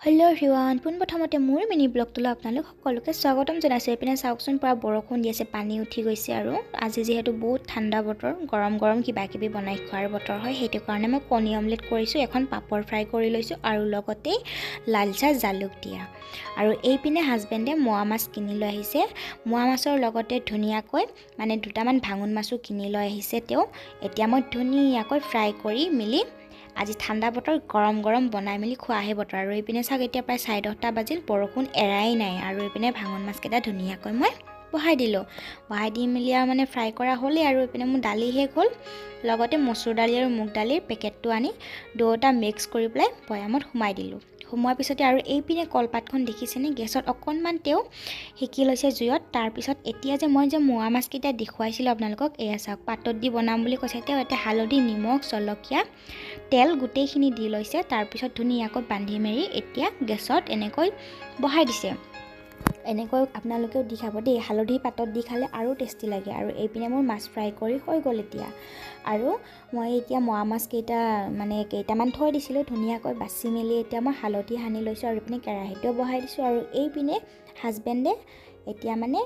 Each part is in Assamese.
হেল্ল' এভৰিৱান, পোনপ্ৰথমতে মোৰ মিনি ব্লগটোলৈ আপোনালোক সকলোকে স্বাগতম জনাইছোঁ। এইপিনে চাওকচোন, পূৰা বৰষুণ দি আছে, পানী উঠি গৈছে। আৰু আজি যিহেতু বহুত ঠাণ্ডা বতৰ, গৰম গৰম কিবা কিবি বনাই খোৱাৰ বতৰ হয়, সেইটো কাৰণে মই কণী অমলেট কৰিছোঁ, এখন পাপৰ ফ্ৰাই কৰি লৈছোঁ আৰু লগতে লাল চাহ জালুক দিয়া। আৰু এইপিনে হাজবেণ্ডে মোৱা মাছ কিনি লৈ আহিছে। মোৱা মাছৰ লগতে ধুনীয়াকৈ মানে দুটামান ভাঙোন মাছো কিনি লৈ আহিছে তেওঁ। এতিয়া মই ধুনীয়াকৈ ফ্ৰাই কৰি মেলি আজি ঠাণ্ডা বতৰ, গৰম গৰম বনাই মেলি খোৱাহে বতৰ। আৰু এইপিনে চাওক, এতিয়া প্ৰায় 10:30 বাজিল, বৰষুণ এৰাই নাই। আৰু এইপিনে ভাঙোন মাছকেইটা ধুনীয়াকৈ মই বহাই দিলোঁ। বহাই দি মেলি আৰু মানে ফ্ৰাই কৰা হ'লেই। আৰু এইপিনে মোৰ দালি শেষ হ'ল, লগতে মচুৰ দালি আৰু মুগ দালিৰ পেকেটটো আনি দুয়োটা মিক্স কৰি পেলাই বৈয়ামত সোমাই দিলোঁ। সোমোৱাৰ পিছতে আৰু এইপিনে কলপাতখন দেখিছেনে, গেছত অকণমান তেওঁ সেকি লৈছে জুইত। তাৰপিছত এতিয়া যে মই যে মোৱা মাছকেইটা দেখুৱাইছিলোঁ আপোনালোকক, এয়া চাওক, পাতত দি বনাম বুলি কৈছে তেওঁ। এতিয়া হালধি, নিমখ, জলকীয়া, তেল গোটেইখিনি দি লৈছে। তাৰপিছত ধুনীয়াকৈ বান্ধি মেলি এতিয়া গেছত এনেকৈ বহাই দিছে। এনেকৈ আপোনালোকেও দি খাব দেই, হালধি পাতত দি খালে আৰু টেষ্টি লাগে। আৰু এইপিনে মোৰ মাছ ফ্ৰাই কৰি হৈ গ'ল এতিয়া। আৰু মই এতিয়া মোৱা মাছকেইটা মানে কেইটামান থৈ দিছিলোঁ, ধুনীয়াকৈ বাছি মেলি এতিয়া মই হালধি সানি লৈছোঁ আৰু এইপিনে কেৰাহীটোও বহাই দিছোঁ। আৰু এইপিনে হাজবেণ্ডে এতিয়া মানে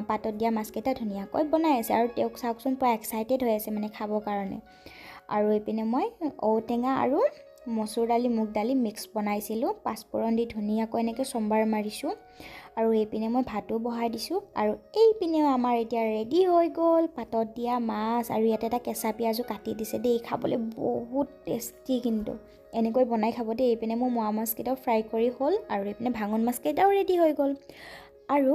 পাতত দিয়া মাছকেইটা ধুনীয়াকৈ বনাই আছে আৰু তেওঁক চাওকচোন, পূৰা এক্সাইটেড হৈ আছে মানে খাবৰ কাৰণে। আৰু এইপিনে মই ঔটেঙা আৰু মচুৰ দালি, মুগ দালি মিক্স বনাইছিলোঁ, পাঁচফোৰণ দি ধুনীয়াকৈ এনেকৈ চম্বাৰ মাৰিছোঁ। আৰু এইপিনে মই ভাতো বহাই দিছোঁ। আৰু এইপিনেও আমাৰ এতিয়া ৰেডি হৈ গ'ল পাতত দিয়া মাছ। আৰু ইয়াতে এটা কেঁচা পিঁয়াজো কাটি দিছে দেই, খাবলৈ বহুত টেষ্টি কিন্তু, এনেকৈ বনাই খাব দেই। এইপিনে মোৰ মোৱা মাছকেইটাও ফ্ৰাই কৰি হ'ল আৰু এইপিনে ভাঙোন মাছকেইটাও ৰেডি হৈ গ'ল। আৰু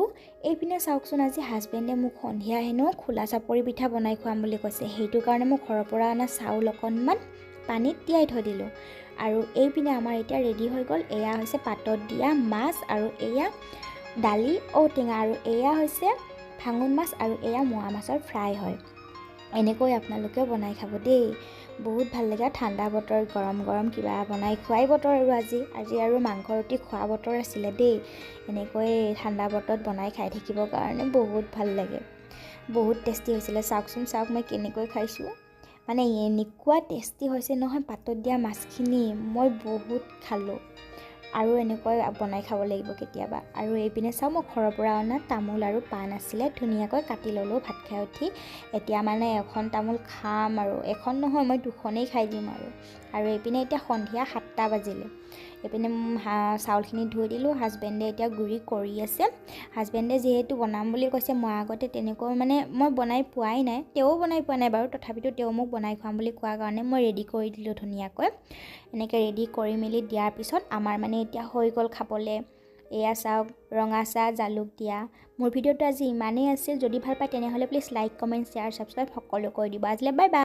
এইপিনে চাওকচোন, আজি হাজবেণ্ডে মোক সন্ধিয়া হেনো খোলা চাপৰি পিঠা বনাই খুৱাম বুলি কৈছে। সেইটো কাৰণে মই ঘৰৰ পৰা অনা চাউল অকণমান পানীত তিয়াই থৈ দিলোঁ। আৰু এইপিনে আমাৰ এতিয়া ৰেডি হৈ গ'ল। এয়া হৈছে পাতত দিয়া মাছ আৰু এয়া দালি ঔটেঙা আৰু এয়া হৈছে ভাঙোন মাছ আৰু এয়া মোৱা মাছৰ ফ্ৰাই হয়। এনেকৈ আপোনালোকেও বনাই খাব দেই, বহুত ভাল লাগে। ঠাণ্ডা বতৰ, গৰম গৰম কিবা বনাই খোৱাই বতৰ। আৰু আজি আজি আৰু মাংস ৰুটি খোৱা বতৰ আছিলে দেই। এনেকৈ ঠাণ্ডা বতৰত বনাই খাই থাকিবৰ কাৰণে বহুত ভাল লাগে, বহুত টেষ্টি হৈছিলে। চাওকচোন চাওক, মই কেনেকৈ খাইছোঁ, মানে এনেকুৱা টেষ্টি হৈছে নহয় পাতত দিয়া মাছখিনি, মই বহুত খালোঁ। আৰু এনেকৈ বনাই খাব লাগিব কেতিয়াবা। আৰু এইপিনে চাওঁ, মই ঘৰৰ পৰা অনা তামোল আৰু পাণ আছিলে, ধুনীয়াকৈ কাটি ল'লোঁ ভাত খাই উঠি। এতিয়া মানে এখন তামোল খাম আৰু এখন নহয়, মই দুখনেই খাই দিম আৰু। আৰু এইপিনে এতিয়া সন্ধিয়া 7টা বাজিলে। এইপিনে চাউলখিনি ধুই দিলোঁ, হাজবেণ্ডে এতিয়া গুড়ি কৰি আছে। হাজবেণ্ডে যিহেতু বনাম বুলি কৈছে, মই আগতে তেনেকৈ মানে মই বনাই পোৱাই নাই, তেওঁও বনাই পোৱা নাই বাৰু, তথাপিতো তেওঁ মোক বনাই খুৱাম বুলি কোৱাৰ কাৰণে মই ৰেডি কৰি দিলোঁ ধুনীয়াকৈ। এনেকৈ ৰেডি কৰি মেলি দিয়াৰ পিছত আমাৰ মানে এতিয়া হৈ গ'ল খাবলৈ। এয়া চাওক, ৰঙা চাহ জালুক দিয়া। মোৰ ভিডিঅ'টো আজি ইমানেই আছিল। যদি ভাল পায় তেনেহ'লে please like, comment, share, subscribe সকলো কৰি দিব। আজিলৈ বাই বাই।